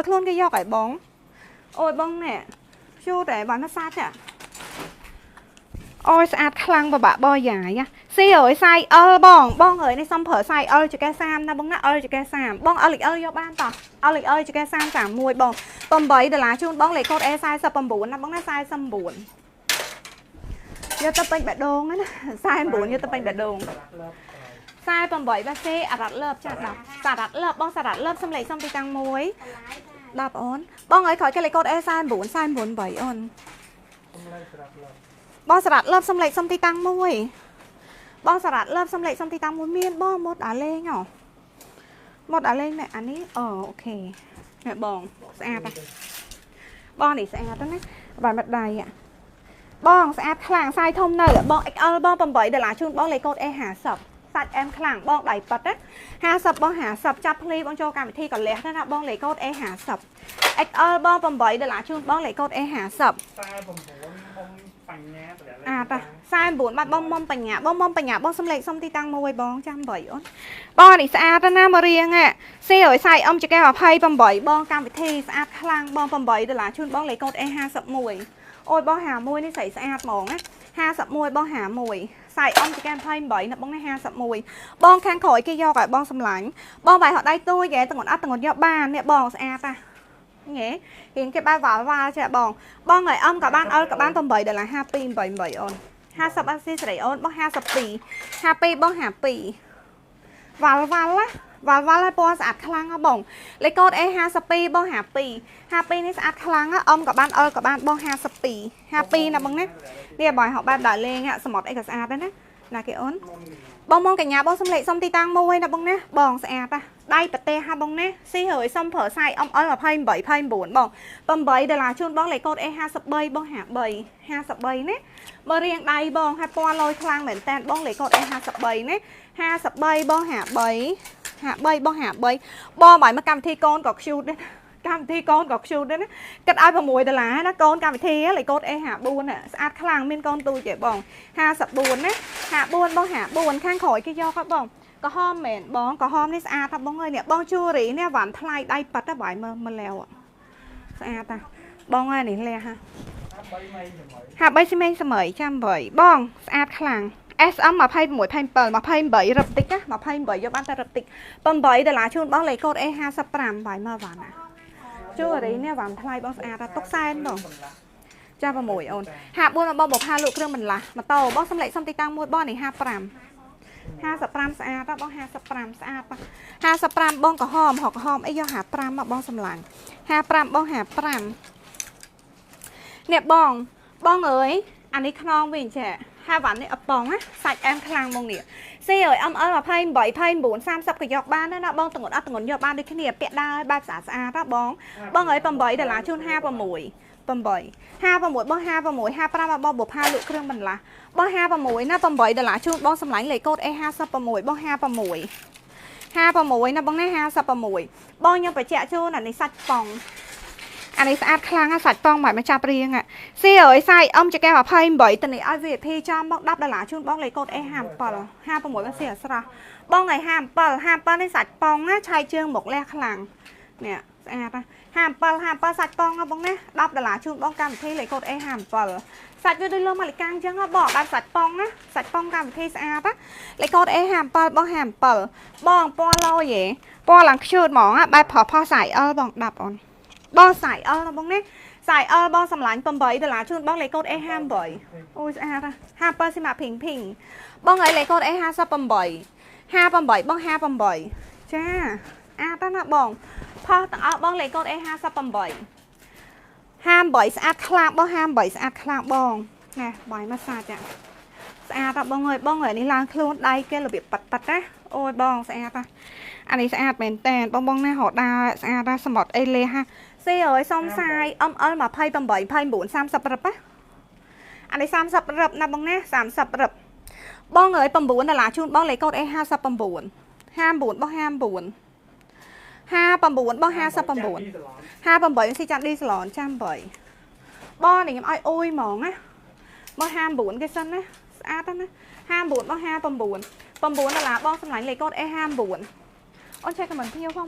ខ្លួនគេយកឲ្យបងអូយបងនេះជូតតែបានសាច់អូយស្អាតខ្លាំងបបាក់បយ៉ាយស៊ីអើយសាយ L បងបងអើយនេះសុំប្រើសាយ L ចកេះ30ណាបងណា L ចកេះ30បង L XL យកបានតោះ L XL ចកេះ30 31បង8ដុល្លារជូនបងលេខកូដ A49 ណាបងណា49យកទៅពេញបេះដូងណា49យកទៅពេញបេះដូង48បាសេអារ៉ាត់លើបចា10សារ៉ាត់លើបបងសារ៉ាត់លើបសំលេខសំទីតាំង1 10អូនបងអើយក្រោយគេលេខកូដ A49 49 8អូនបងសារ៉ាត់លើបសំលេខសំទីតាំង1បងសារ៉ាត់លើបសំលេខសំទីតាំង1មានបងម៉ូតអាលេងហ៎ម៉ូតអាលេងនេះអានេះអូ OK នេះបងស្អាតណាបងនេះស្អាតណាបាទមកដៃបងស្អាតខ្លាំងសាយធំនៅបង XL បង8ដុល្លារជូនបងលេខកូដ A50 សាច់អែមខ្លាំងបងដៃប៉ិតណា50បង50ចាប់ភ្លីបងចូលកម្មវិធីកលះណាបងលេខកូដ A50 XL បង8ដុល្លារជូនបងលេខកូដ A50 49មុំបញ្ញាតម្លាក់លេខ អាតា49បាត់បងមុំបញ្ញាបងមុំបញ្ញាបងសំលេខសុំទីតាំងមួយបងចាំ8អូនបងនេះស្អាតណាមករៀងស៊ីឲ្យសាយអមចកេះ28បងកម្មវិធីស្អាតខ្លាំងបង8ដុល្លារជូនបងលេខកូដ A51 អូយបង51នេះស្រីស្អាតហ្មងណា51បង51សាយអមចកេះ28ណាបងនេះ51បងខាងក្រោយគេយកឲ្យបងសម្លាញ់បងបាយហត់ដៃទួយគេទាំងអត់ទាំងយកបាននេះបងស្អាតណាញ៉េរៀងគេបែបវ៉ាល់វ៉ាល់ចេះបងបងឲ្យអមក៏បានអល់ក៏បាន8ដុល្លារ52 88អូន50អាស៊ីសេរីអូនបង52 52បង52វ៉ាល់វ៉ាល់ណាវ៉ាល់វ៉ាល់ឲ្យពណ៌ស្អាតខ្លាំងហ៎បងលេខកូដ A52 បង52 52នេះស្អាតខ្លាំងហ៎អមក៏បានអល់ក៏បានបង52 52ណាបងណានេះបងហៅបែបដើរលេងសមុទ្រអីក៏ស្អាតដែរណាណាគេអូនបងមកកញ្ញាបងសំលេខសុំទីតាំងមួយណាបងណាបងស្អាតណាដៃប្រទេសហាបងណាស៊ីហើយសុំប្រើសាយ ML 28 29បង8ដុល្លារជូនបងលេខកូដ A53 បង53 53ណាបើរៀងដៃបងហើយពណ៌លយខ្លាំងមែនតើបងលេខកូដ A53 ណា53បង53 53បង53បងបាយមកកម្មវិធីកូនក៏ cute ដែរកម្មវិធីកូនក៏ cute ដែរណាគិតឲ្យ6ដុល្លារណាកូនកម្មវិធីលេខកូដ A54 ស្អាតខ្លាំងមានកូនទូចទេបង54ណា54បង54ខាងក្រោយគេយកហ៎បងក្រហមមែនបងក្រហមនេះស្អាតហ៎បងអើយនេះបងជួរីនេះវ៉ាន់ថ្លៃដៃប៉ិតហ៎បាយមើលមើលលាវស្អាតហ៎បងអើយនេះលះហ៎ 3ម៉ៃសម័យ 53ស៊ីមេងសម័យចាំ8បងស្អាតខ្លាំង SM 26 27 28រឹបតិចណា28យកបានតែរឹបតិច8ដុល្លារជូនបងលេខកូដ A55 បាយមើលវ៉ាន់ណាជួរីនេះវ៉ាន់ថ្លៃបងស្អាតទុកសែនបងចា6អូន54បងបុផាលក់គ្រឿងបន្លាស់ម៉ូតូបងសំលេខសុំទីតាំងមួយបងនេះ55 55ស្អាតបង55ស្អាត55បងក្រហមហកក្រហមអីយក55មកបងសម្លាញ់55បង55នេះបងបងអើយអានេះខ្នងវិញចេះហាវ៉ាន់នេះអប៉ងណាសាច់អែមខ្លាំងបងនេះស៊ីអើយ ML 28 29 30ក៏យកបានដែរណាបងតងត់អត់តងត់យកបានដូចគ្នាពាក់ដើរបែបស្អាតស្អាតណាបងបងអើយ8ដុល្លារជូន56 8 56បង56 55បងបុផាលក់គ្រឿងបន្លាស់បង56ណា8ដុល្លារជូនបងសម្លាញ់លេខកូដ A56 បង56 56ណាបងណា56បងខ្ញុំបញ្ជាក់ជូនអានេះសាច់ប៉ុងអានេះស្អាតខ្លាំងសាច់ប៉ុងមកមកចាប់រៀងស៊ីអើយសាយអមចកែ28តនេះឲ្យ VIP ចំមក10ដុល្លារជូនបងលេខកូដ A57 56បងស៊ីអស្រស់បងឲ្យ57 57នេះសាច់ប៉ុងណាឆៃជើងមកលះខ្លាំងនេះស្អាតណា57 57សាច់ប៉ុងបងណា10ដុល្លារជូនបងកម្មវិធីលេខកូដ A57 សាច់វាដូចលើម៉ាលីកាំងអញ្ចឹងបងបែបសាច់ប៉ុងណាសាច់ប៉ុងកម្មវិធីស្អាតណាលេខកូដ A57 បង57បងពណ៌លយហ៎ពណ៌ឡើងខ្ជូតហ្មងបែបផុសផុសសាយ L បង10អូនបងសាយ L ណាបងណាសាយ L បងសម្លាញ់8ដុល្លារជូនបងលេខកូដ A58 អូយស្អាតណា57ស៊ីម៉ាភីងភីងបងឲ្យលេខកូដ A58 58បង58ចាអាតណាបងផុសទាំងអស់បងលេខកូដ A58 58ស្អាតខ្លាំងបង58ស្អាតខ្លាំងបងណែបាយមកសាច់ស្អាតបងអើយបងអើយនេះឡើងខ្លួនដៃគេរបៀបប៉ាត់ប៉ាត់ណាអូយបងស្អាតណាអានេះស្អាតមែនតើបងបងណារត់ដើរស្អាតណាសមុទ្រអីលេហាស៊ីអើយសុំសាយ ML 28 29 30រឹបណាអានេះ30រឹបណាបងណា30រឹបបងអើយ9ដុល្លារជូនបងលេខកូដ A59 59បង59 59បង59 58ស៊ីចាន់ឌីសាឡនចាំ8បងនេះខ្ញុំឲ្យអួយហ្មងណាបង59គេសិនណាស្អាតណា59បង59 9ដុល្លារបងសម្លាញ់លេខកូដ A59 អូនឆែកខមមិនភ្ញៀវផង។